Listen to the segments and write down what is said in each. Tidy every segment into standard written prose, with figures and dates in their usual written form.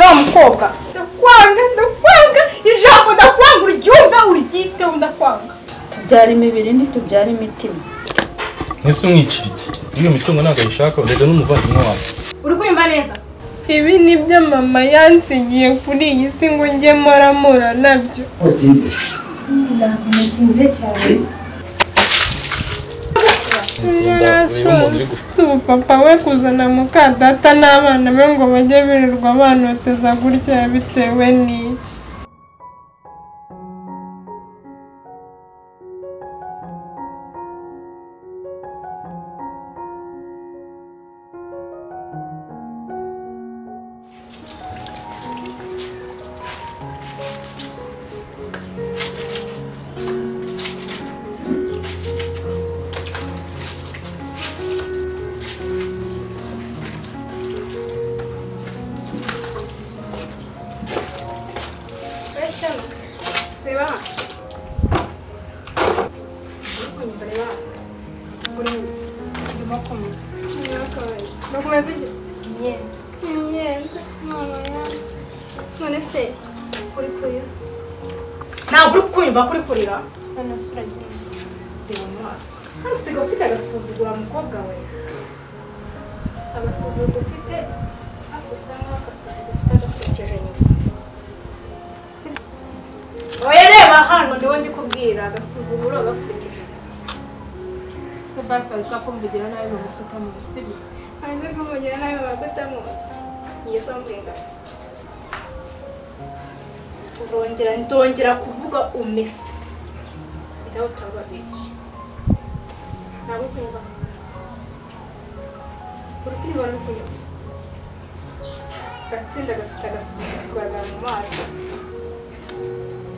wa mukobwa. Ndakwanga, ndakwanga, ijambo ndakwanga uryumve uryiteho ndakwanga. Tubyara imibiri ntitubyara imitima. Ese umwicira iki? Iyo mitungo ntabwo ayishaka urega n'umuvandimwe wawe. Uri kumva neza? Ibi nibyo mama yansigiye kuri iyi si ngo njye moramura nabyo. Utinze. Ndatinze cyane. Si ubu papa we kuzana muka data n'abana be ngo bajye birirwa banoteza gutya bitewe n'iki? None se uri kurira? Ntabwo uri kunyumva ko uri kurira? None se uragira mu maso. Hano usigaye ufite agasuzugura mukobwa we. Agasuzuguro ufite ako nkaho agasuzuguro ufite agakurikije nyuma. Oya reba hano niwe ndi kubwira agasuzuguro agakurikije nyuma. Se basi wari bwakumvugira nabi mama ko utamuzi sibyo? Hanze kumvugira nabi mama ko utamuzi. Ngiye se mbwira. Urongera ndongera kuvuga umese. Ndaho turababiri. Ntabwo kunyumva. Uri kunyumva no kunyumva. Gatsinda gafite agasuzuguro kugaragara mu maso.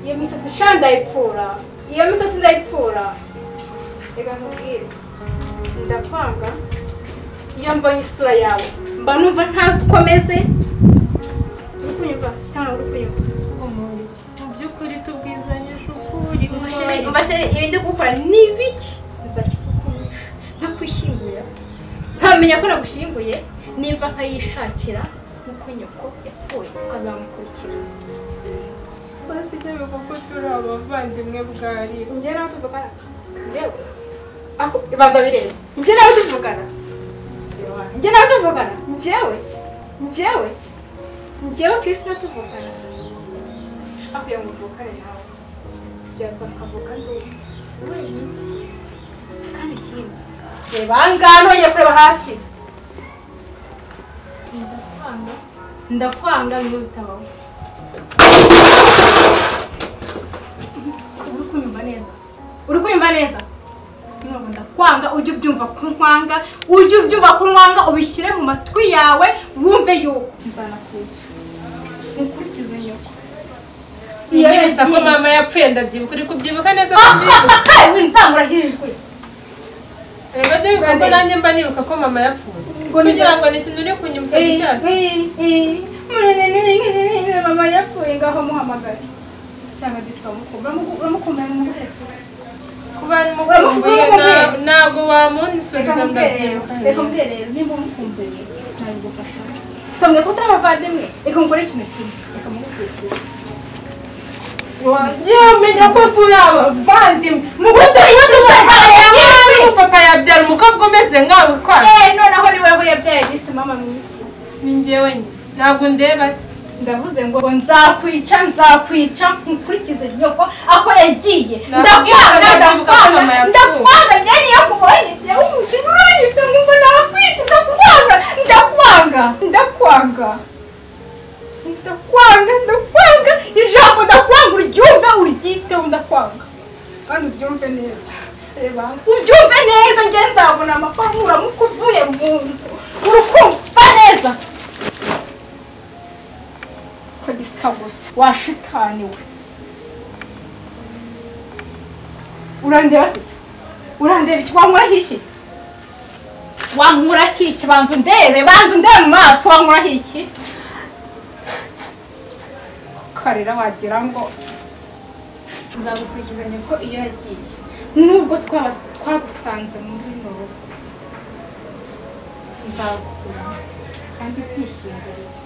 Iyo misatsi sha ndayipfura. Iyo misatsi ndayipfura. Reka nkubwire. Ndakwanga. Iyo mbonye isura yawe mba numva ntazi uko meze. Uri kunyumva cyangwa uri kunyumva? Mu by'ukuri tubwizanyije ukuri. Umva chérie, ibi ndi gukora ni biki? Nzakikukumisha nkakwishyinguye. Nkamenya ko nagushyinguye nimba nkayishakira nkuko nyoko yapfuye ukazamukurikira. Basi jya bivuga ko turi abavandimwe bwari. Njye nawe tuvugana. Njyewe. Ako ibaza bireba. Njye nawe tuvugana. Njye nawe tuvugana. Njyewe. Njyewe. Njyewe Christina tuvugana. Aho yamuvukane nawe. Byazwa akavuka ndi wenyine. Kandi ikindi. Reba ahangaha ntongere kureba hasi. Ndakwanga. Ndakwanga bimwe bitabaho. Uri kunyumva neza? Uri kunyumva neza? Ntabwo ndakwanga ujye ubyumva ko nkwanga, ujye ubyumva ko nkwanga ubishyire mu matwi yawe wumve yuko nzanakwica. Nkurikize nyoko. Iyo yibutsa ko mama yapfuye ndabyibuka, uri kubyibuka neza ko mbyibuka. Winzamura hijwi. Reka ndibuka ko nanjye mba nibuka ko mama yapfuye. Kugira ngo ni ikintu uri kunyibutsa gishyashya. Mama yapfuye ngaho muhamagare. Cyangwa disamukumva uramukumva mu muherekezo. Kuba mukumbuye ntabwo wamunsubiza ndabyibuka. Reka mbwire rero nimba umukumbuye nabigufasha. Sambwe ko utari abavandimwe, reka ngukore ikintu kimwe, reka mugukurikize. Yamenya ko turi abavandimwe. Papa yabyara umukobwa umeze nkawe kwa. Noneho ni wewe yabyaye disi mama mwiza. Ni njyewe nyine. Ntabwo ndeba se. Ndavuze ngo nzakwica nzakwica nkurikize nyoko aho yagiye. Ndakwanga ndakwanga ndakwanga njye niyo kubonye njyewe umukino uranyibye ngo nakwica ndakwanga ndakwanga ndakwanga ndakwanga ndakwanga ijambo ndakwanga uryumve uryiteho ndakwanga kandi ubyumve neza. Reba ubyumve neza njye nzabona amafaranga uramuka uvuye mu nzu urukumva neza. Ko gisa gusa washitani we. Urandeba se? Urandeba iki? Wankuraho iki? Wankuraho iki? Banza undebe, banza undebe mu maso wankuraho iki? Karira wagira ngo nzagukurikizanya ko iyo yagiye. Nubwo twagusanze muri runo rugo nzagukura kandi nkwishinguriye.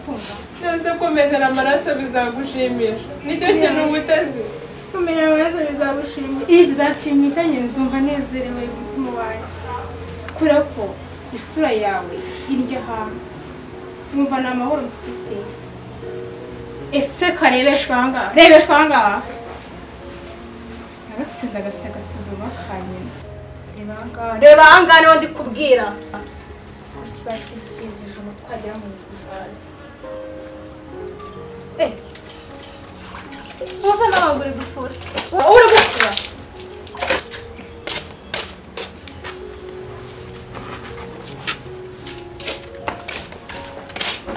Ukumva Nose kumenera amaraso bizagushimisha. Nicyo kintu ubuteze. Kumenera amaraso bizagushimisha. Ibi bizanshimisha nyine nzumva nezerewe mu mutima wanjye. Kubera ko isura yawe irya hantu. Numva nta mahoro mfite. Ese karebeshwa aha ngaha? Rebeshwa aha ngaha. Agatsinda gafite agasuzuma ka nyina. Reba aha ngaha. Reba aha ngaha niho ndi kubwira. Kiba kibyimbeje umutwe wagira ngo ni ikaze. Uza nawe uri gufura. Uri gufura.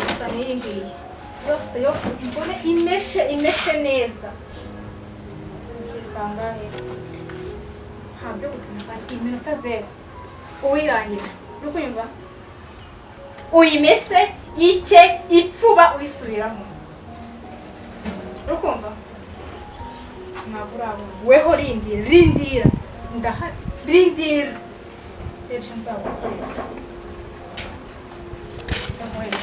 Gusa n'iyi ngiyi. Yose yose mbone imeshe imeshe neza. Ukisanga he? Nta byo gutinda kandi iminota 0. Uwirangira. Uri kunyumva? Uyimese icye ipfuba uyisubiramo. Urukumva? Ntabwo urabona. Weho rindira, rindira. Ndahari. Rindira. Ibyo nzagukorera. Samuel.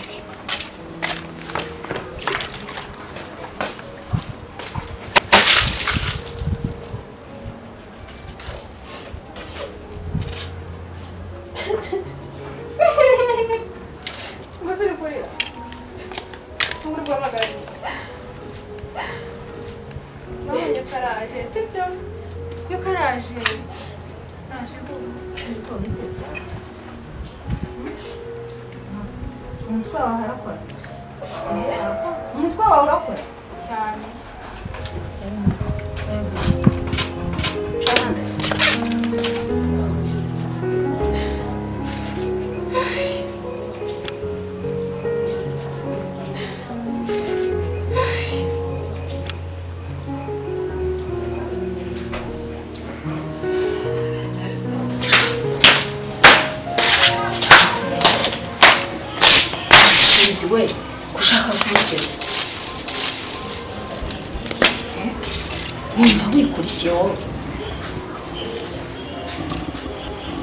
Umutwe wawe arakora. Umutwe wawe urakora cyane. We kushaka kumusebya wumva wikurikiye wowe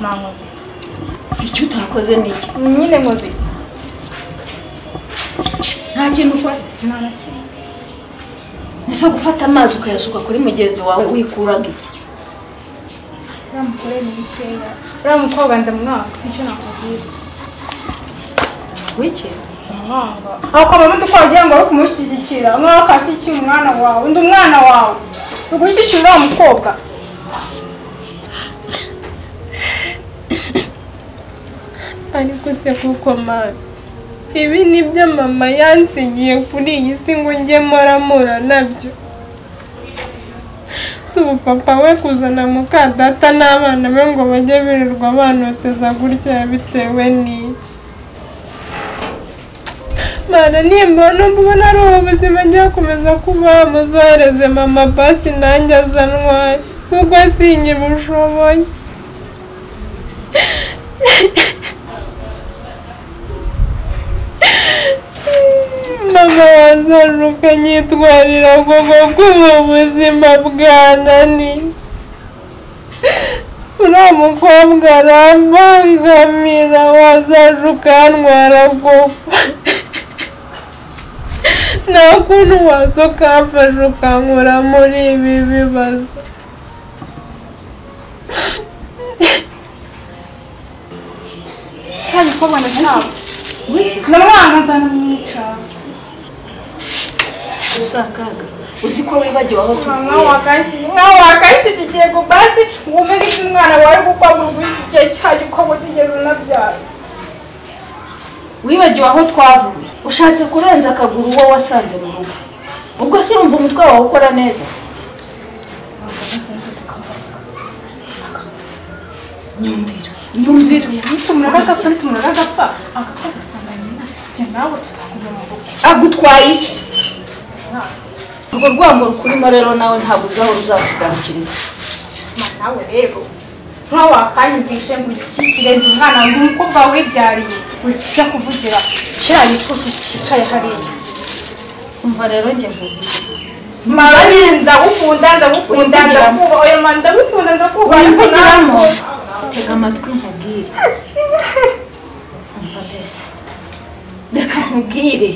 mankoze icyo utakoze ni iki nyine nkoze iki nta kintu ukoze nta na kimwe ese gufata amazi ukayasuka kuri mugenzi wawe wikuraga iki uriya mugore ni bikeya uriya mukobwa ndamwanga nicyo nakubwira wiki Ako mama uko wagira ngo ari kumushyigikira nk'aho akashyigikiye umwana wawe undi umwana wawe ugushyigikira uriya mukobwa. Ariko se kuko mana ibi nibyo mama yansigiye kuri iyi si ngo njye moramura nabyo. Si ubu papa we kuzana muka data n'abana be ngo bajye birirwa banoteza gutya bitewe n'iki? Mana nimba numva ari ubu buzima ngiye gukomeza kuba muzohereze mama basi nanjye azantware kuko sinkibushoboye. Mama wazaruka nyitwarira koko kuba ubuzima bwananiye. Uriya mukobwa arambangamira wazaruka antwara koko. Nta kuntu waza ukamfasha ukankura muri ibi bibazo. Cyane mukobwa ndamwanga. Ndamwanga nzanamwica. Ese akaga uzi ko wibagiwe aho tuvuye. Nkaho wakayishyigikiye ngo basi ngo umenye icyo umwana wawe ari gukora ngo ugushyigikiye cyane uko utigeze unabyara. Wibagiwe aho twavuye. Ushatse kurenza akaguru uwo wasanze mu rugo. Ubwo se urumva umutwe wawe ukora neza? Nyumvira. Nyumvira. Nitumuraka agapfa nitumuraka agapfa agapfa agasanga nyina. Jye nawe tuzakuguma mu rugo. Agutwaye iki? Urwo rwango rukurimo rero nawe ntabwo uzahora uzakugarukiriza. Nawe rero nkaho wakanyumvishe ngo ukikire ndi umwana ndi umukobwa wibyariye ujya kuvugira kiriya gicucu cyicaye hariya. Umva rero njye nkubwire. Marabizi ndagukunda ndagukunda ndakubaha oya mama ndagukunda ndakubaha. Wimvugiramo. Tega amatwi nkubwire. Umva mbese. Reka nkubwire.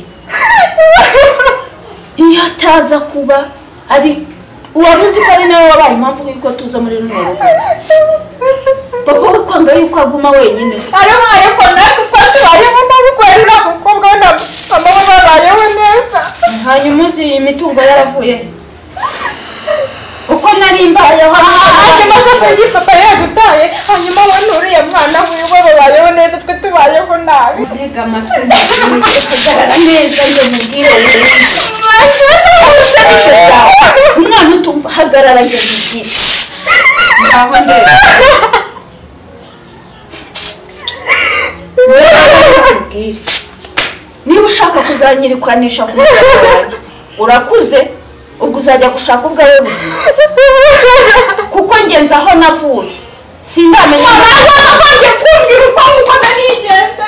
Iyo ataza kuba ari uwaruzi ko ari nawe wabaye impamvu yuko tuza muri runo rugo. Papa we kwanga yuko aguma wenyine. Ariko natwe uko tubayeho nabi kubera uriya mukobwa we na mama we babayeho neza. Hanyuma uzi iyi mitungo yaravuye uko nari mbayeho hanyuma se kuki papa yagutaye hanyuma abantu uriya mwana wiwe babayeho neza twe tubayeho nabi. Mbega amatwi hagarara neza njye mubwire umwana utumva hagarara njye mubwire ngaho ndebe niba ushaka kuzanyirikanisha ku muryango wanjye urakuze ubwo uzajya gushaka ubwawe buzima kuko ngenza aho navuye sindamenya ngiye kumbwira uko nguko nanigenza.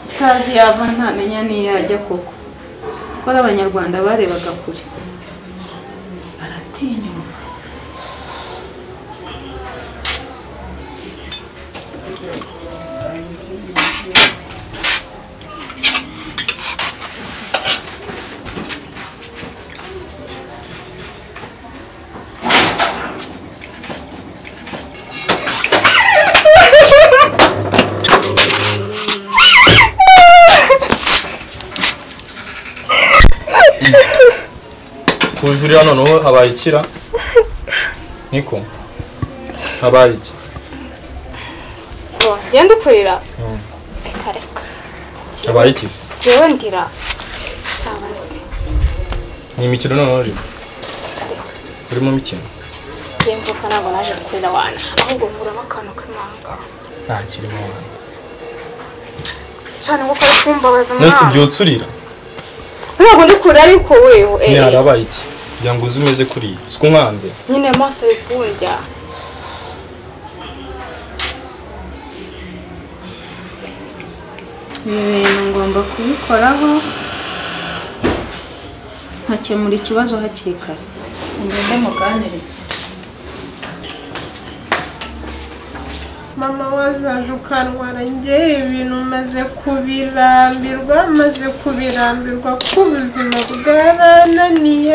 Utazi yava ntamenya n'iyo ajya koko kuko abanyarwanda barebaga kure baratinyuka. Kujurira noneho habaye ikira niko habaye iki genda ukurira reka reka habaye iki se jewe ndira sabazi ni imikino noneho uri mu mikino yemvuka ntabwo naje kurira wana ahubwo nkuramo akantu k'amanga nta kirimo wana cyane kuko ari kumbabaza mwana nose byotsurira ntabwo ndikura ariko weho ni harabaye iki kugira ngo uze umeze kuriya siko nkanze nyine amaso ari kundya. Ibi bintu ngomba kubikoraho nkakemura ikibazo hakiri kare ngende muganirize. Mama wazaje ukantwara njye ibintu maze kubirambirwa ko ubuzima bwarananiye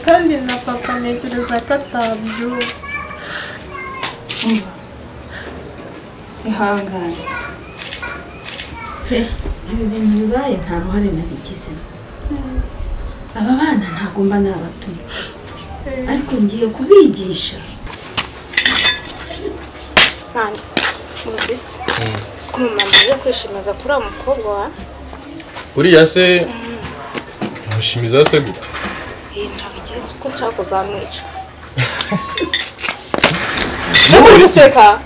kandi na papa ntekereza ko atabyumva. Ihangane ibi bintu bibaye nta ruhare nabigizemo. Aba bana ntabwo mba nabatumye ariko ngiye kubigisha. Muzisi siko mama aje kwishimiza kuri uwo mukobwa wa uriya se mushimiza se gute? Nshaka ko nshaka kuzamwica. Muri guseka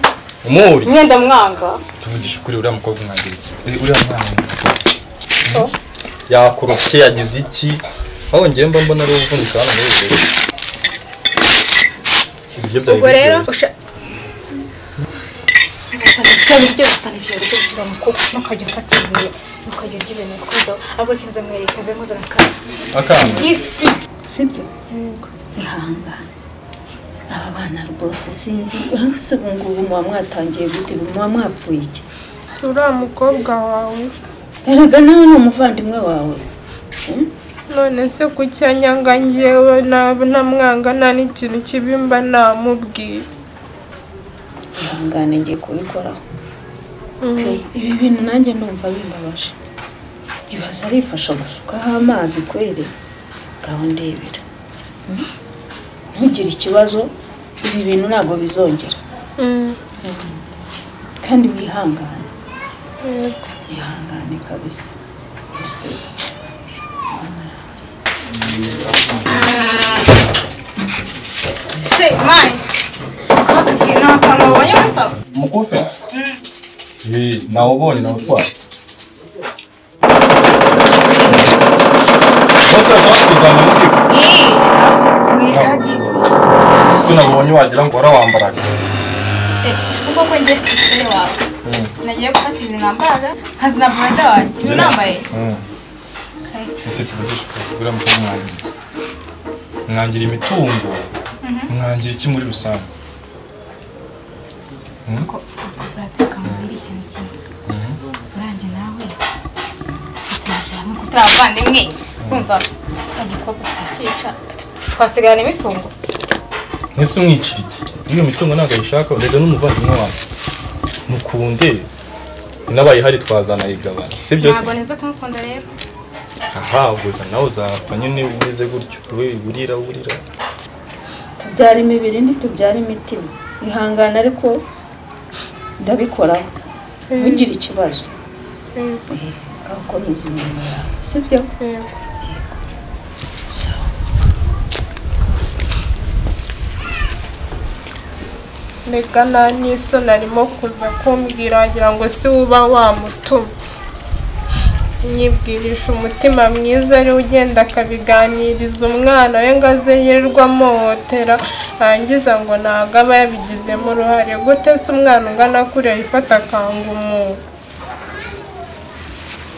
umuri mwenda mwanga tuvugisha ukuri uriya mukobwa mwangira iki? Uriya mwana yakorofye yagize iki? Aho ngiye mba mbona ari uvunika hano muri ibyo ubwo rero ibyo gusa nibyo byo mukobwa nukajya ufata ibintu nukajya urya ibintu bikoze ahubwo kinze mwereke nkuzana akantu sibyo. Ihangane aba bana rwose sinzi ese ubu ngubu muba mwatangiye gute muba mwapfuye iki? Si uriya mukobwa wawe se erega nawe ni umuvandimwe wawe. None se kuki anyanga njyewe namwanga nta n'ikintu kibi mba namubwiye. Ihangane ngiye kubikoraho ibi bintu nanjye ndumva bimbabaje. Ibaza arifasha gusukaho amazi kwere ngaho ndebera ntugire ikibazo ibi bintu ntabwo bizongera kandi wihangane ihangane kabisa gusa. Se mai kaka akantu wabonye muri salo umukufi nawubonye nawutwaye bose bashaka kuzamura umukufi siko nabonye wagira ngo warawambaraga. Uzi koko njye sisiteri wawe nagiye gufata ibintu nambaraga nkazina brother wanjye ibintu nambaye. Ese tuvugishe ukuri uriya mukobwa mwangira mwangira imitungo mwangira iki muri rusange? Ko brother kamubiri nkubwire ikintu kimwe. Uranjye nawe dufatanyije hamwe kuko turi abavandimwe. Urumva cya gikobwa tukakica twasigarana imitungo. Ese umwicira iki? Iyo mitungo ntabwo ayishaka, rega n'umuvandimwe wawe. Mukunde inabaye ihari twazana igabana. Si byo se? Ntabwo neza kumukunda rero. Aha, gusa nawe uzapfa nyine umeze gutyo. We urira urira. Tubyara imibiri ntitubyara imitima. Ihangana ariko ndabikoraho. Ntugire ikibazo. Ukomeza imirimo yawe. Si byo? Yego. Sawa. Reka nta n'isoni arimo kuza kumbwira wagira ngo si uba wamutuma. Nyibwirisha umutima mwiza ari ugenda akabiganiriza umwana we ngo aze yirirwa amuhotera, arangiza ngo ntabwo aba yabigizemo uruhare. Gute se umwana ungana kuriya yifata akanga umuntu?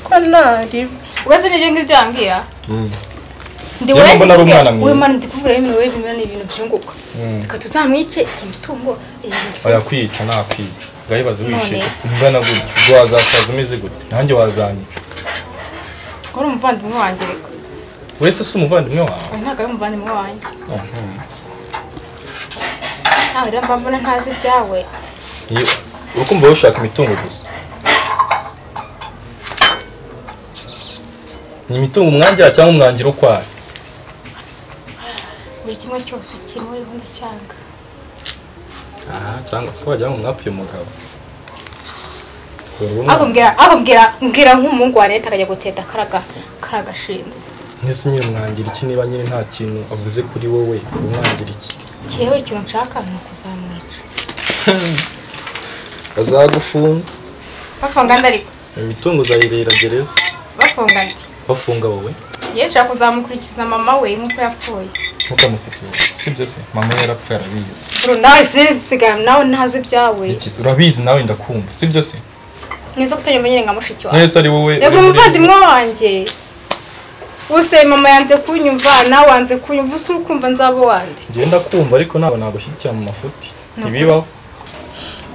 Ko ntaribi. Ubwo se n'ibyo ngibyo wambwira? Ndi Njye mbona ari umwana mwiza. wowe mana ndi kubwira ibintu wowe bimwe ni ibintu byunguka. Reka tuzamwice imitungo iyi nzu. Oya kwica nakwica. Ngayibaze wishe ungana gutyo. Ubwo wazasaza umeze gute? Nanjye wazanyica. Ko uri umuvandimwe wanjye reka. Wese si umuvandimwe wawe? Oya ntabwo ari umuvandimwe wanjye. Nawe rero mba mbona ntazi ibyawe. Urukumva wowe ushaka imitungo gusa. Ni imitungo umwangira cyangwa umwangira ukwayo? Buri kimwe cyose kimuriho ndacyanga. Aha, cyangwa se wagira ngo mwapfuye umugabo. Akubwira mbwira nk'umuhungu wa leta akajya guteta karagashinze. Nese nyine umwangira iki niba nyine nta kintu avuze kuri wowe, umwangira iki? Cyewe ikintu nshaka ni ukuzamwica. Bazagufunga. Bafunga nde ariko? Imitungo uzayirira gereza. Bafunga nde? Bafunga wowe. Ye nshaka kuzamukurikiza mama we nk'uko yapfuye. Ntukamusesere. Sibyo se? Mama yarapfuye arabizi. Bro nawe sigaye nawe ntazi ibyawe. Iki urabizi nawe ndakumva. Sibyo se? Niza kutanyumva nyine nka mushiki wawe. Nese ari wowe. Rego umuvandimwe wanjye. Use mama yanze kunyumva nawe wanze kunyumva usura ukumva nzabo wande. Ngiye ndakumva ariko ntabwo nagushyigikira mu mafuti. Ntibibaho.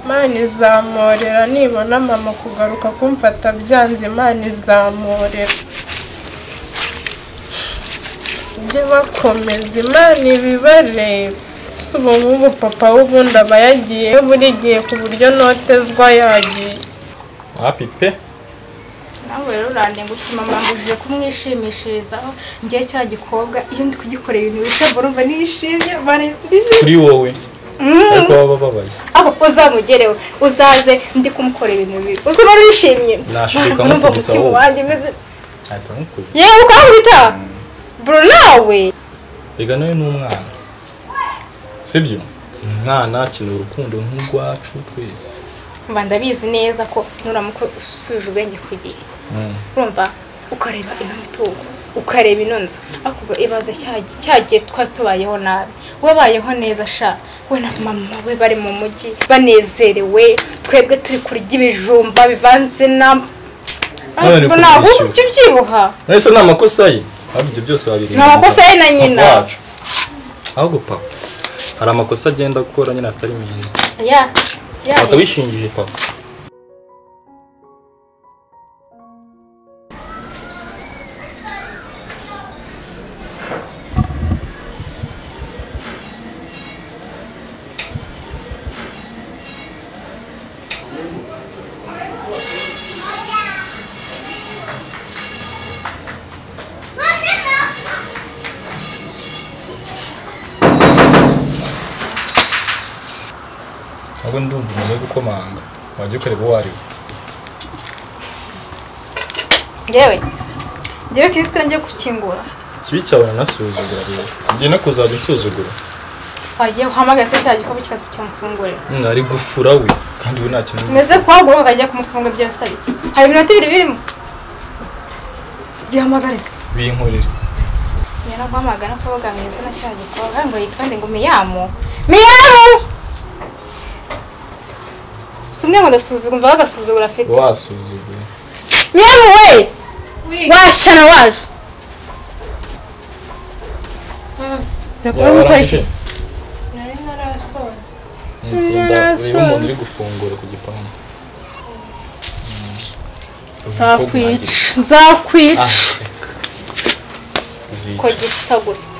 Imana izamorera nibona mama kugaruka kumfata byanze Imana izamorera. Ujye bakomeza Imana ibibareba. Si ubu ngubu papa w'ubundi aba yagiye buri gihe ku buryo notezwa yagiye. Happy pe. Nawe rero urandengushye mama mbujije kumwishimishirizaho. Ngiye cya gikobwa iyo ndi kugikorera ibintu bishya urumva nishimye banisirije. Kuri wowe. Ariko baba babaye. Abo uzamugerewe uzaze ndi kumukorera ibintu bibi. Uzwi bari wishimye. Nashiduka nkukubisa wowe. Wanjye meze. Ahita nkukubita. Yewe ukakubita. Bro nawe. Rega nawe ni umwana. Sibyo? Umwana akeneye urukundo nk'urwacu twese. Mba ndabizi neza ko nuramuka usubije ubwenge ku gihe. Urumva ukareba ino mitungo, ukareba ino nzu, ariko ibaze cyagiye twatubayeho nabi. Wabayeho neza sha, we na mama we bari mu mujyi banezerewe, twebwe turi kurya ibijumba bivanze na ntabwo ubyibuha. Nese ni amakosa ye. Ahubwo ibyo byose wabirinda. Ni amakosa ye na nyina. Ahubwo papa hari amakosa agenda gukora nyine atari meza. Ya. Bakabishingije papa. Ahubwo ndumva umuntu uri gukomanga wajya ukareba uwo ari we. Njyewe Kristo njye gukingura. Ikibi cyawe nanasuzugura rero. Ngiye no kuzajya unsuzugura. Wagiye uhamagaye se cya gikombe kikaza kikamufungurira. Ari gufura we kandi we nta kintu. Meze kuhaguruka akajya kumufunga ibyo bisaba iki? Hari iminota ibiri birimo. Gihamagare se. Binkorere. Yaraguhamagara ko bavuga mu izina cya gikobwa ngo yitwa nde ngo Miyamu. Miyamu! Sumwe ngo ndasuzugura umva bagasuzugura afite. Wasuzuguye. Miyamu we! Washana waje. Ndakora Nari narasoza. Ureba umuntu uri gufungura ku gipangu. Nzakwica, nzakwica. Ko gisa gusa.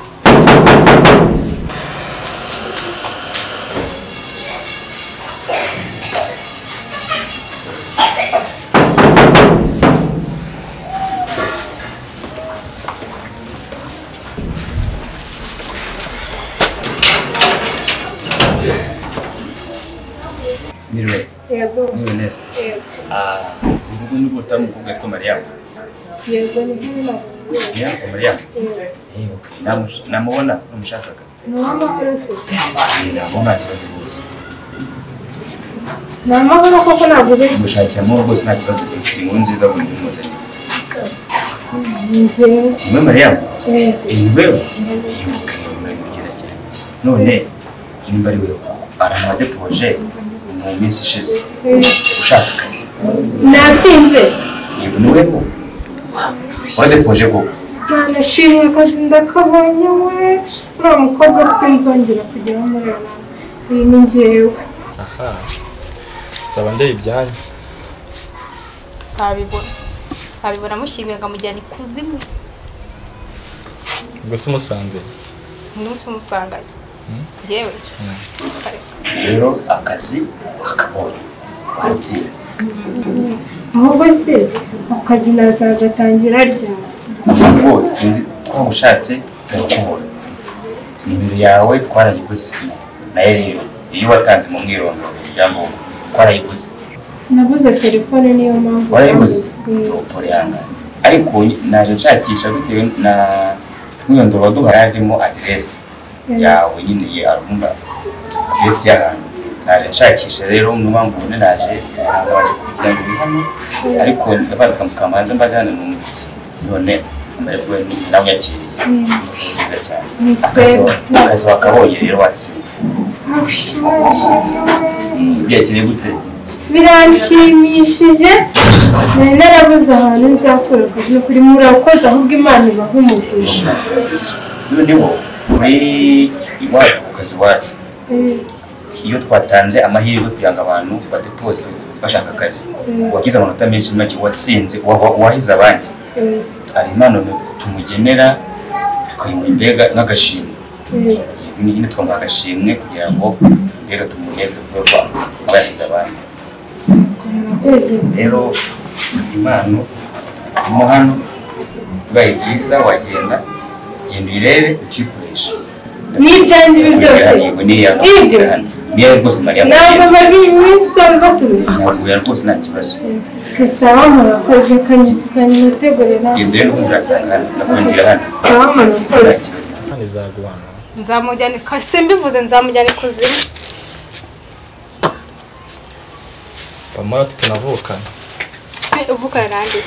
Niriwe. Yego. Niriwe neza. Yego. Uvuga nubwo utari umukobwa witwa Mariyamu. Yego ni nk'imana. Yego Mariyamu. Yego. Namubona namushakaga. Ni uw'amahoro se? Ntabwo nta kibazo rwose. Ni amahoro koko ntabwo ubeshya. Mushakira amahoro rwose nta kibazo, mfite inkuru nziza ngo ndimuzane. Ni njyewe. Niwe Mariyamu? Yego. Ni wewe? Yego, byiza cyane. None nimba ari wewe aramudepoje mu minsi ishize ushaka akazi. Natsinze. Yego ni wewe. Wadepoje koko? Mana shimwe ko ndakabonye we. Uriya mukobwa sinzongera kugera muri aba. Iyi ni njyewe. Aha. Nzaba ndeye ibyanyu. Sabibona. Sabibona mushyinguye nkamujyana ikuzimu. Ubwo se umusanze? N'ubu umusanganye. Njyewe. Rero akazi akabonye watsinze. Ahubwo se akazi nazagatangira ryari? Ahubwo sinzi twagushatse turakubona. Nimero yawe twarayiguze nayo rero iyo watanze mu mwirondoro ibyangombwa twarayiguze. Nabuze telefone niyo mpamvu. Warayiguze? Yanga. Ariko naje nshakisha bitewe na mwirondoro waduhaye harimo aderesi yawe nyine ye arumva aderesi y'ahantu. Naje nshakisha rero niyo mpamvu ubone naje ntabwo kugira ngo hano ariko ndabaza mukamanza mbaze hano n'umuti none amarebe nawe yakiriye. Nziza cyane. Akazi wakabonye rero watsinze. Byakiriye gute? Biranshimishije. Nari narabuze ahantu nzakura akazi ni ukuri murakoze ahubwo Imana ibahe umugisha. Noneho muri iwacu ku kazi iwacu iyo twatanze amahirwe kugira ngo abantu badepoze bashaka akazi wagize amanota menshi make watsinze wahize abandi hari impano tumugenera tukayimuha mbega nk'agashimwe. Nyine twamuha agashimwe kugira ngo mbega tumuneze kubera ko yahize abandi. Rero impano irimo hano bibaye byiza wagenda genda uyirebe ukikoresha. N'ibyanjye ibi byose? Ibyo? Niyo rwose Mariya. Ntabwo nzabibasubiza. Ntabwo rwose nta kibazo. Sawa murakoze kanyitegurira. Genda rero ubundi uransanga hano ndakongera hano. Sawa murakoze. Hano izaguhana. Nzamujyana simbivuze nzamujyana ikuzimu. Pamara tutanavukana. Uvukana nande?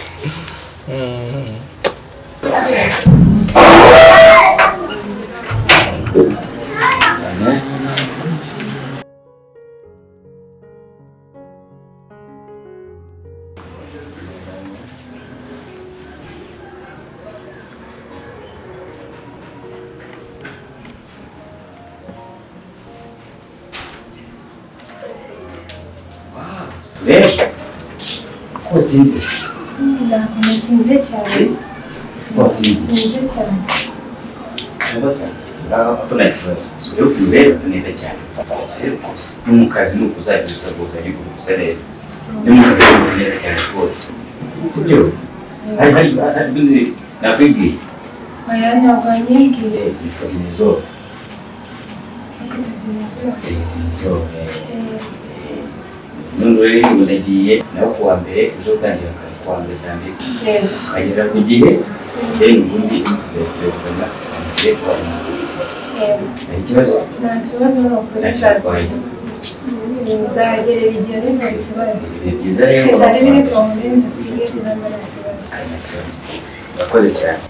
Rero ko watinze? Natinze cyane. Watinze cyane. Ntabwo nta kibazo. Rero rero usa neza cyane. No mu kazi ni uko uzajya usa rwose ariko usa neza. No mu kazi ni neza cyane rwose. Sibyo? Hari nakwibwiye. Oya ntabwo wanyibwiye. Yitwa Dinezoro. Dinezoro. Dinezoro. None rero ubu nagiye nawe kuwa mbere uza gutangira akazi kuwa mbere saa mbiri. Ukagera ku gihe rero ubundi tuzakwerekana mbere kuwa mbere. Hari ikibazo? Nta kibazo ni ukuri nzagerera igihe ntugire ikibazo. Ni byiza rero. Nari biri gahunda nzi kwigira nta kibazo. Nta kibazo. Urakoze cyane.